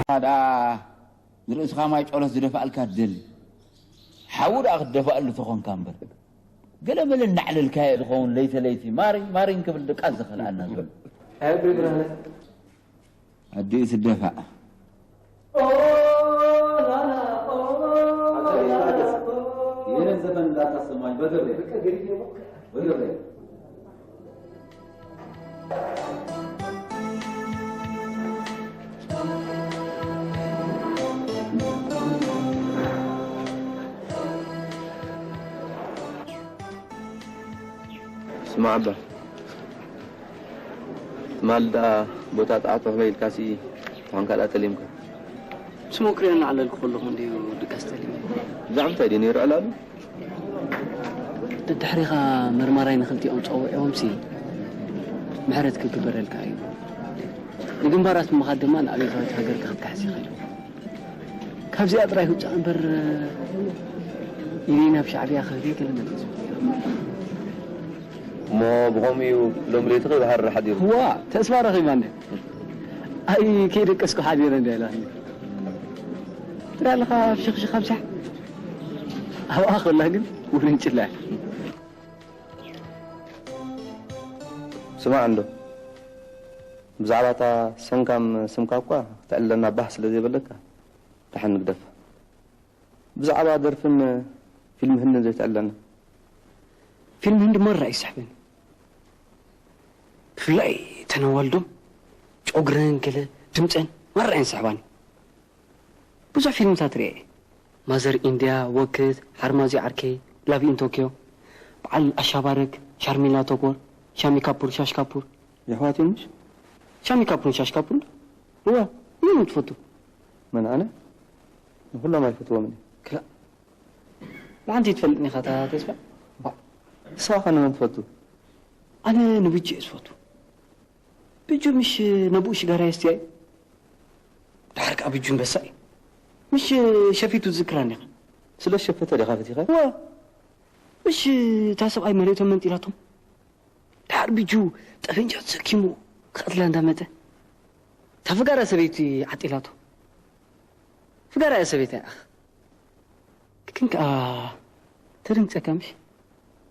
ደኣ ንርእስኻ ማይ ጨሎት ዝደፋእልካ ትደሊ። ሓዊ ደኣ ክትደፋእሉ ተኾንካ እምበር። ገለ መለ እናዕለልካዮ ዝኸውን ለይቲ ለይቲ ማሪኝ ማሪኝ ክብል ድቃስ ዝኸልኣና ዘሎ። ኣዲኡ ትደፋእ። የኔን ዘፈን እንዳታሰማኝ በገብሬ። በገብሬ። ስማዕ እባ፣ ትማል ደኣ ቦታ ጣዕቶ ክበይ ኢልካሲ፣ ትኾንካ ደኣ ጠሊምካ። ስሞክርዮ እናዕለልኩ ከለኹ እንድዩ ድቃስ ጠሊመ። ብዛዕባ እንታይ ድዩ ነይሩ ዕላሉ? ደድሕሪኻ መርማራይ ንኽልቲኦም ጸውዕዎምሲ፣ ምሕረት ክግበረልካ እዩ። ንግንባራት ብምኻድ ድማ ንኣብዮታዊት ሃገርካ ክትካሕስ ኢኻ ኢሉ። ካብዚኣ ጥራይ ክውጻእ እምበር፣ ኢደይ ናብ ሻዕብያ ክህብ እየ ገለ መለ። እሞ ብኸምኡ እዩ ሎም ለይቲ ከይበሃርር ሓዲሩ። ዋ፣ ተስፋ ረኺባ እንደ። ኣይ፣ ከይደቀስኩ ሓዲረ እንደ ኢላትኒ። ትርኢ ኣለኻ፣ ፍሽኽሽኽ ኣብዚሓ። ኣብኣ ከላ ግን ውርንጭላ እያ። ስማዕ እንዶ፣ ብዛዕባ እታ ሰንካም ስምካ እኳ ክተዕልለና ባህ ስለ ዘይበለካ፣ ደሓን ንግደፋ። ብዛዕባ ደርፍን ፊልም ህንድን ዘይተዕልለና። ፊልም ህንዲ ማራ እዩ ዝስሕበኒ። ብፍላይ እተን ኣዋልዶም ጨጉረን ገለ ድምፀን ማራ እየን ዝስሕባኒ። ብዙሕ ፊልምታት ሪኤ እየ። ማዘር ኢንድያ፣ ወክት፣ ሓርማዚ ዓርከይ፣ ላቭ ኢን ቶኪዮ፣ በዓል ኣሻባረክ፣ ሻርሚላ ቶጎር፣ ሻሚ ካፑር፣ ሻሽ ካፑር። የሕዋት እዮም ምሽ? ሻሚ ካፑርን ሻሽ ካፑርን ዶ? እወ፣ መን እዮም ትፈቱ? መን ኣነ? ንኹሎም ኣይፈትዎምን እየ። ክላእ። ንሓንቲ ትፈልጥኒ ኢኻ እታ ተስፋ? ባ፣ ንስኻ ኸ ንመን ትፈቱ? ኣነ ንብጁ እየ ዝፈቱ። ብጁ ምሽ ነብኡ ሽጋራ የስትያ እዩ። ደሓር ከኣ ብጁ ኣንበሳ እዩ። ምሽ ሸፊቱ ትዝክራኒ ኢኻ። ስለ ሸፈተ ዲኻ ፈቲኻ? እወ። ምሽ እታ ሰብኣይ መሬቶም መንጢላቶም። ደሓር ብጁ ጠፈንጃ ተሰኪሙ ክቐትላ እንዳመጸ። እታ ፍጋራ ሰበይቲ ዓጢላቶ። ፍጋራ እያ ሰበይቲ እያ። ግን ከኣ ተደንግጸካ ምሽ?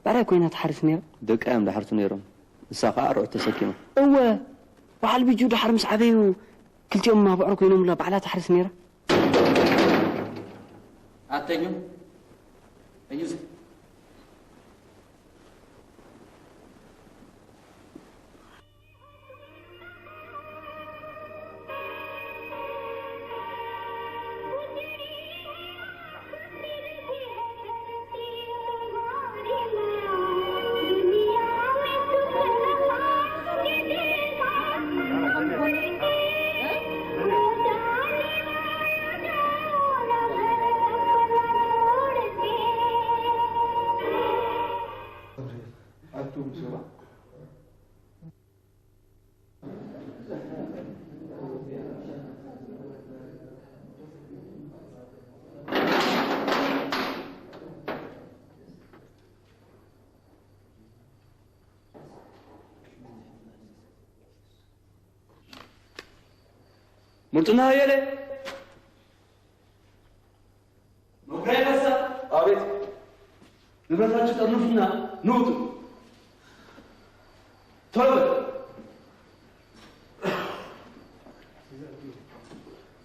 ብዕራይ ኮይና ትሓርስ ነይራ። ደቃ እዮም ዝሓርሱ ነይሮም። ንሳ ከኣ ኣርዑት ተሰኪማ። እወ፣ በዓል ብጁ ደሓር ምስ ዓበዩ ክልቲኦም ኣቡዕር ኮይኖምላ ባዕላ ትሓርስ ነይራ። ኣተኙ። ተኙ እስኪ። ሙርትና ኣየለ። መኩሪያ ይፈሳ። አቤት። ንብረታችሁ ጠርንፉና ንውጡ። ቶሎ በል።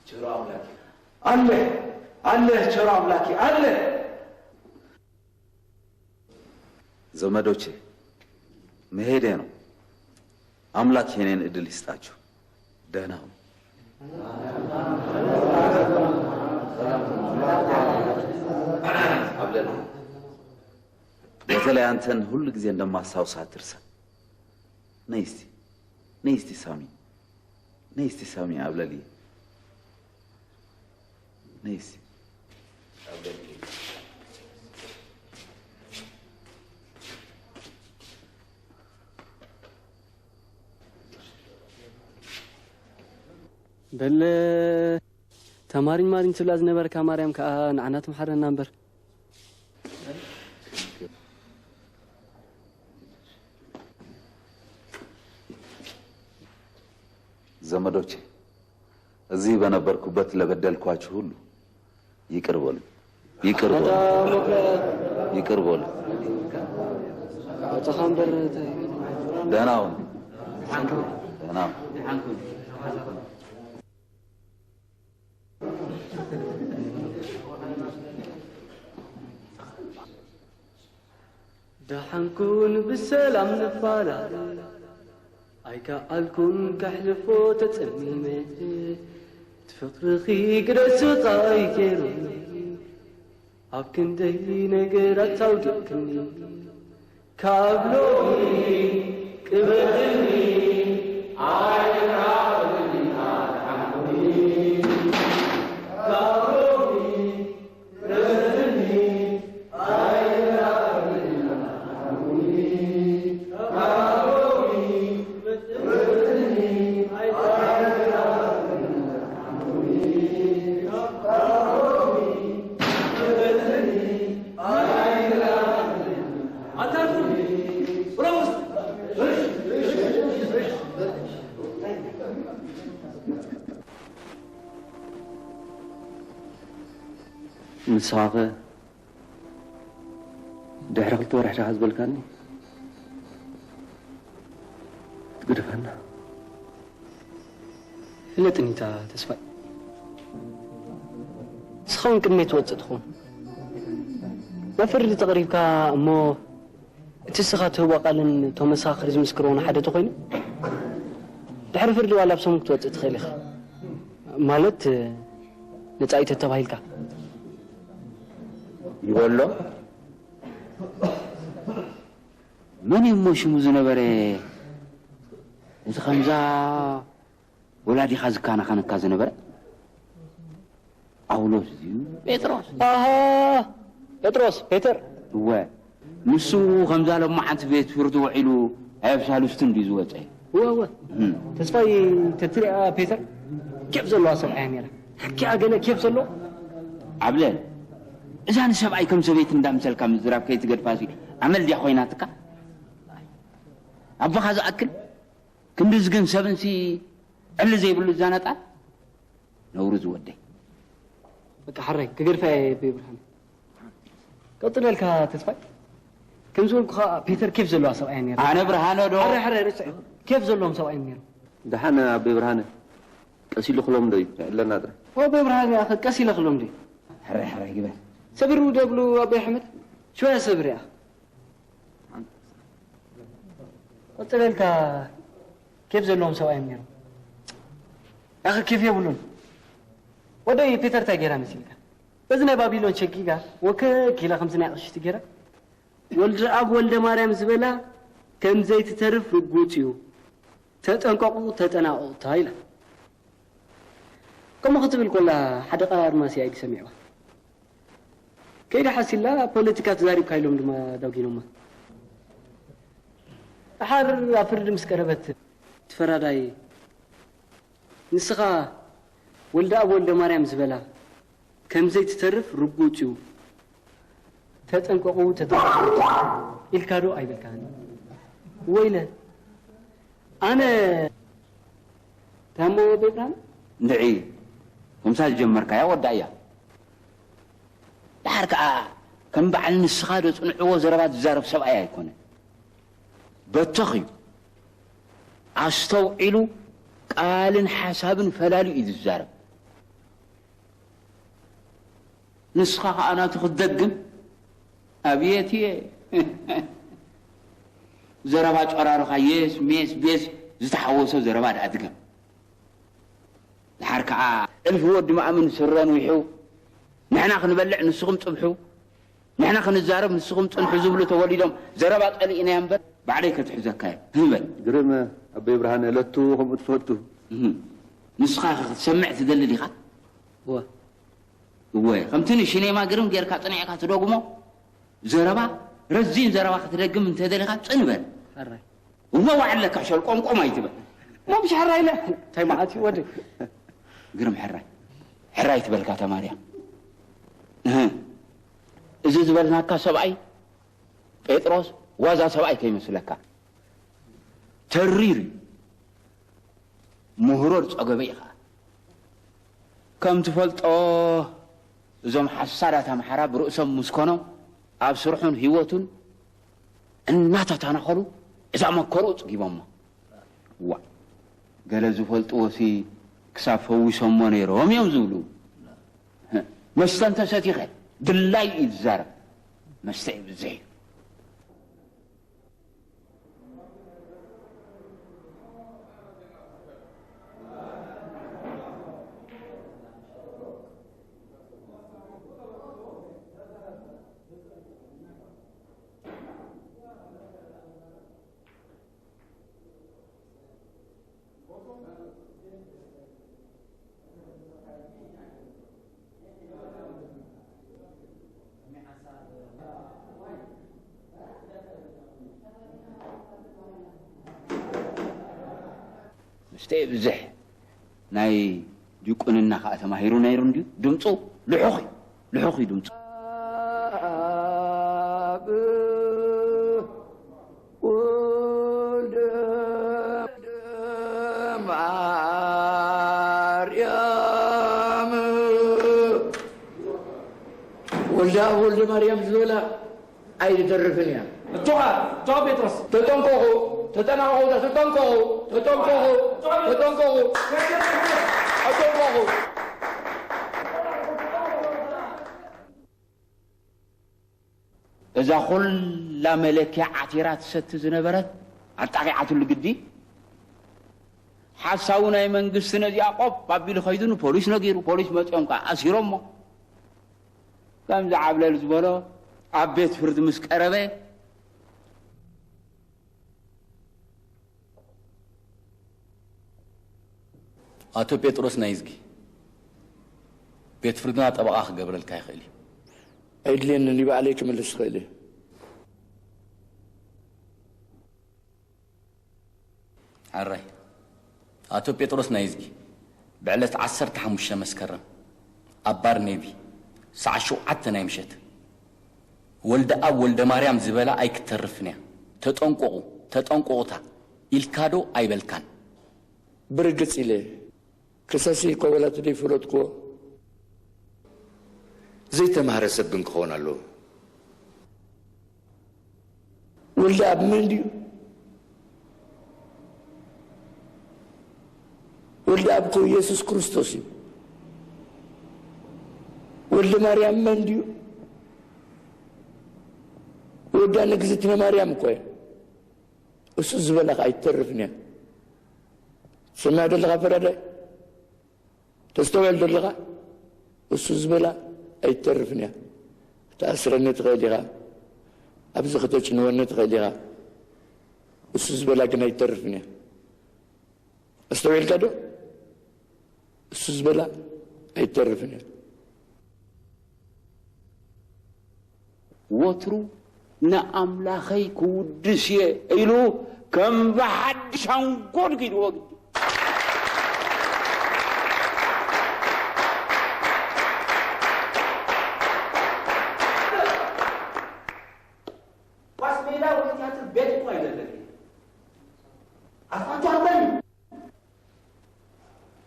ቸሮ አምላኬ አለ፣ አለ፣ ቸሮ አምላኬ አለ። ዘመዶቼ፣ መሄዴ ነው። አምላክ የኔን እድል ይስጣችሁ። ደህና ሁኑ። አብለል፣ በተለይ አንተን ሁል ጊዜ እንደማስታውስ አትርሳ። ነይ እስቲ፣ ነይ እስቲ ሳሚ፣ ነይ እስቲ ሳሚ፣ አብለልዬ፣ ነይ እስቲ፣ አብለልዬ። በል፣ ተማሪኝ ማሪኝ ትብላ ዝነበርካ ማርያም ከኣ ንዓና ትምሓረና እምበር። ዘመዶቼ፣ እዚህ በነበርኩበት ለበደልኳችሁ ሁሉ ይቅር በሉ፣ ይቅር በሉ፣ ይቅር በሉ። ደህና ሁኑ። ደህና ሁኑ። ደሓንኩን ብሰላም ንፋላ ኣይከኣልኩን ከሕልፎ ተጸሚመ ትፍቅርኺ ግደ ስቓይ ገይሩ ኣብ ክንደይ ነገራት ኣውዲቕክኒ ካብ ሎሚ ቅበልኒ ኣይራኸብኒ ኣድሓንኩኒ ካብ ሎሚ ንስኻኸ ድሕሪ ክልተ ወርሒ ዲኻ ዝበልካኒ ትግደፈና? ፍለጥኒ እታ ተስፋይ፣ ንስኻ እውን ቅድመይ ትወፅእ ትኸውን። ናብ ፍርዲ ተቕሪብካ እሞ እቲ ንስኻ ትህቦ ቃልን እቶም መሰኻኽር ዝምስክርዎን ሓደ ተኾይኑ፣ ድሕሪ ፍርዲ ዋላ ብሰሙን ክትወፅእ ትኽእል ኢኻ። ማለት ነፃ ኢተት ተባሂልካ። ይበሎ። መን እዩ እሞ ሽሙ ዝነበረ እቲ ከምዛ ወላዲኻ ዝካናኸነካ ዝነበረ? ጳውሎስ ድዩ ጴጥሮስ? ኣሃ፣ ጴጥሮስ፣ ፔተር። እወ፣ ንሱ ከምዛ ሎማዓንቲ ቤት ፍርዲ ውዒሉ ኣየብሳልስትን ድዩ ዝወፀ? እወ፣ እወ። ተስፋይ ተትሪኣ ፔተር ኬፍ ዘለዋ ሰብኣያ ነይራ። ሓቂኣ ገለ ኬፍ ዘለዎ። ዓብለል፣ እዛ ንሰብኣይ ከም ሰበይቲ እንዳምሰልካ ምዝራብ ከይትገድፋሲ ኣመል ድያ ኮይናትካ? ኣቦኻ ዝኣክል ክንድዚ ግን ሰብንሲ ዕሊ ዘይብሉ ዝዛነጣ ነውሪ ዝወደይ። በቃ ሓራይ ክገድፋ እየ ቤ ብርሃነ። ቀጥለልካ ተስፋይ። ከምዚ በልኩኻ ፔተር ኬፍ ዘለዋ ሰብኣይ ነይራ። ኣነ ብርሃነ ዶ? ሓራይ ሓራይ ርስዕ ኬፍ ዘለዎም ሰብኣይ ነይሩ። ደሓን ኣቤ ብርሃነ ቀስ ኢሉ ክሎም ዶ እዩ ኣለና ጥራይ። ኣቤ ብርሃነ ኣኸ ቀስ ኢለ ክሎም ዶ? ሕራይ ሕራይ ግበር። ሰብሩ ደብሉ ኣቤ ኣሕመድ ሽወያ ሰብር እያ። ቀጥለልካ ኬፍ ዘለዎም ሰብኣይ እዮም ነይሮም። ኣኸ ኬፍ የብሉን። ወደይ ፔተር እንታይ ገይራ መሲልካ? በዚ ናይ ባቢሎን ሸጊጋ ወከክ ኢላ ከምዚ ናይ ኣቕሽቲ ገይራ ወልደ ኣብ ወልደ ማርያም ዝበላ ከም ዘይትተርፍ ርጉጽ እዩ። ተጠንቀቑ ተጠናቐቑታ ኢላ። ከምኡ ክትብል ኮላ ሓደ ቃል ኣድማሲ ኣይዲ ሰሚዕዋ። ከይዳ ሓሲላ ፖለቲካ ተዛሪብካ ኢሎም ድማ ዳጒኖማ። ደሓር ኣብ ፍርዲ ምስ ቀረበት እቲ ፈራዳይ ንስኻ ወልደ ኣብ ወልደ ማርያም ዝበላ ከም ዘይትተርፍ ርጉጽ እዩ። ተጠንቀቑ ተጠንቀቑ ኢልካ ዶ ኣይበልካን? ወይለ ኣነ ታሞ ቤብራን እንድዒ ከምሳ ዝጀመርካያ ወዳእያ። ደሓር ከኣ ከም በዓል ንስኻ ዶ ጽንዕዎ ዘረባ ዝዛረብ ሰብኣይ ኣይኮነን። በተኽ እዩ። ኣስተውዒሉ ቃልን ሓሳብን ፈላልዩ እዩ ዝዛረብ። ንስኻ ከኣ ናቱ ክትደግም ኣብየት እየ። ዘረባ ጨራርኻ የስ ሜስ ቤስ ዝተሓወሶ ዘረባ ደኣ ድገም። ደሓር ከኣ እልፊ ወዲ ማእምን ስረ ንዊሑ ንሕና ክንበልዕ ንስኹም ጽብሑ፣ ንሕና ክንዛረብ ንስኹም ጽንሑ ዝብሉ ተወሊዶም ዘረባ ጸሊእናዮ እምበር ባዕለይ ከትሕዘካ እየ። ህም በል። ግርም ኣቦይ ብርሃነ ለቱ ከምኡ ትፈቱ። እህ። ንስኻ ክትሰምዕ ትደሊ ዲኻ? እወ። እወ፣ ከምቲ ንሽኔማ ግርም ጌርካ ጽኒዕካ ትደግሞ ዘረባ፣ ረዚን ዘረባ ክትደግም እንተደሊኻ ጽን በል። ሕራይ። እወ ዋዕለካ ሸል ቆምቆም ኣይትበል። እሞ ምሽ ሕራይ ኢለ እንታይ መዓት እዩ ወዲ? ግርም ሕራይ። ሕራይ ትበልካ ተማርያ። እህ። እዚ ዝበልናካ ሰብኣይ ጴጥሮስ ዋዛ ሰብኣይ ከይመስለካ። ተሪር እዩ። ምህሮ ዝጸገበ ኢኻ። ከም ትፈልጦ እዞም ሓሳዳት ኣምሓራ ብርእሶም ምስ ኮኖም ኣብ ስርሑን ህይወቱን እናተታናኸሉ እዛ መከርኡ ጽጊቦሞ። ዋ፣ ገለ ዝፈልጥዎሲ ክሳብ ፈዊሶሞ ነይሮም እዮም ዝብሉ። መስተ እንተሰቲኸ ድላይ እዩ ዝዛረብ። መስተ ይብዝሕ እዩ። መስተ ብዝሕ ናይ ዲቁንና ከኣ ተማሂሩ ነይሩ እንድዩ። ድምፁ ልሑኽ እዩ፣ ልሑኽ እዩ ድምፁ። ኣብ ወልደ ማርያም፣ ወልደ ኣብ ወልደ ማርያም ዝበላ ኣይትተርፍን እያ። እጆኻ፣ እጆኻ ጴጥሮስ። ተጠንቀቑ፣ ተጠናቀቑ፣ ተጠንቀቑ፣ ተጠንቀቑ፣ ተጠንቀቑ፣ ተጠንቀቑ። እዛ ኩላ መለኪያ ዓቲራ ትሰቲ ዝነበረት ኣጣቒዓትሉ ግዲ። ሓሳዊ ናይ መንግስቲ ነዚኣ ቆብ ኣቢሉ ኸይዱ ንፖሊስ ነጊሩ፣ ፖሊስ መጺኦም ከኣ ኣሲሮሞ። ከምዚ ዓብለል ዝበሎ ኣብ ቤት ፍርዲ ምስ ቀረበ፣ ኣቶ ጴጥሮስ ናይዝጊ፣ ቤት ፍርድና ጠበቓ ክገብረልካ ይኽእል እዩ። ኣይድልየንን፣ ንባዕለይ ክምልስ ይኽእል እየ። ሕራይ። ኣቶ ጴጥሮስ ናይዝጊ፣ ብዕለት ዓሰርተ ሓሙሽተ መስከረም ኣብ ባር ኔቪ ሰዓት ሸውዓተ ናይ ምሸት፣ ወልደኣብ ወልደማርያም ዝበላ ኣይክተርፍን እያ። ተጠንቀቑ፣ ተጠንቀቑታ ኢልካዶ ኣይበልካን? ብርግጽ ኢለ። ክሰሲ እኮ በላቱ ዘይፈለጥኩዎ። ዘይተማህረ ሰብ ግን ክኸውን ኣለዎ። ወልደኣብ መን ድዩ? ወልደኣብ እኮ ኢየሱስ ክርስቶስ እዩ። ወልደ ማርያም መን ድዩ? ወዳ ንግዝእትነ ማርያም እኮ እያ። እሱ ዝበላ ኸኣ ኣይትተርፍን እያ። ትሰምዕ ዘለኻ ፈራዳይ? ተስተውዕል ዘለኻ? እሱ ዝበላ ኣይትተርፍን እያ። ክትኣስረኒ ትኽእል ኢኻ። ኣብዚ ክተጭንወኒ ትኽእል ኢኻ። እሱ ዝበላ ግን ኣይትተርፍን እያ። ኣስተውዒልካ ዶ? እሱ ዝበላ ኣይትተርፍን እያ። ወትሩ ንኣምላኸይ ክውድስ እየ ኢሉ ከም ብሓድሽ ኣንጎድጒድዎ ግዲ። ኳስ ሜዳ ወይ ቲያትር ቤት እኮ ኣይደለን። ኣስፋልቱ ኣለን።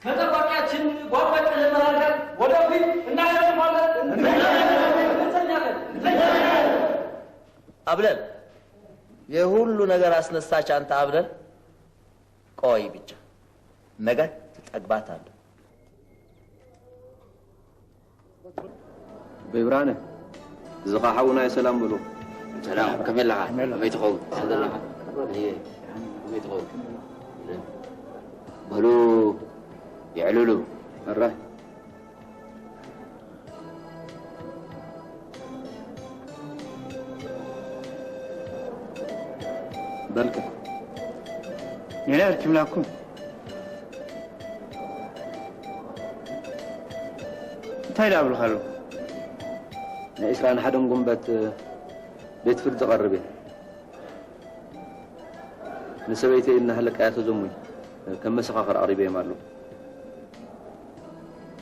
ከጠባቂያችን ጓጓጭ ለመራጋት ወደፊት እናሸንፋለን። እንተኛለን። አብለል፣ የሁሉ ነገር አስነሳች አንተ አብለል። ቆይ ብቻ ነገ ትጠግባታለህ። በይ ብርሃነ፣ እዚ ኸዓ ሓውና እዩ፣ ሰላም በሉ። ሰላም፣ ከመይ ኣለኻ? ከመይ ትኸውን? ደህና ዘለኻ? እየ፣ ከመይ ትኸውን? በሉ፣ የዕልሉ። ሕራይ። በልከ። ሜላ ኣርኪብናኩም። እንታይ ደኣ እብልኻ ኣለኹ? ንዒስራን ሓደን ጉንበት ቤት ፍርዲ ቀርብ እየ። ንሰበይተይ እናሃለቃያ ተዘሙይ ከም መሰኻኽር ኣቕሪበዮም ኣለኹ።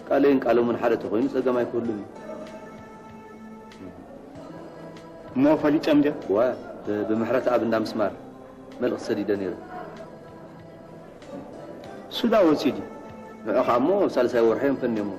ቃለይን ቃሎምን ሓደ ተኾይኑ ጸገም ኣይክህሉን እዩ። እሞ ፈሊጦም ድዮም? እወ፣ ብ-፣ ብምሕረተኣብ እንዳ ምስማር መልእኽቲ ሰዲደ ነይረ። ሱዳ ወጺኡ ድዩ? ንዑ ኸኣ እሞ ኣብ ሳልሳይ ወርሒ እዮም ፈንዮሞ።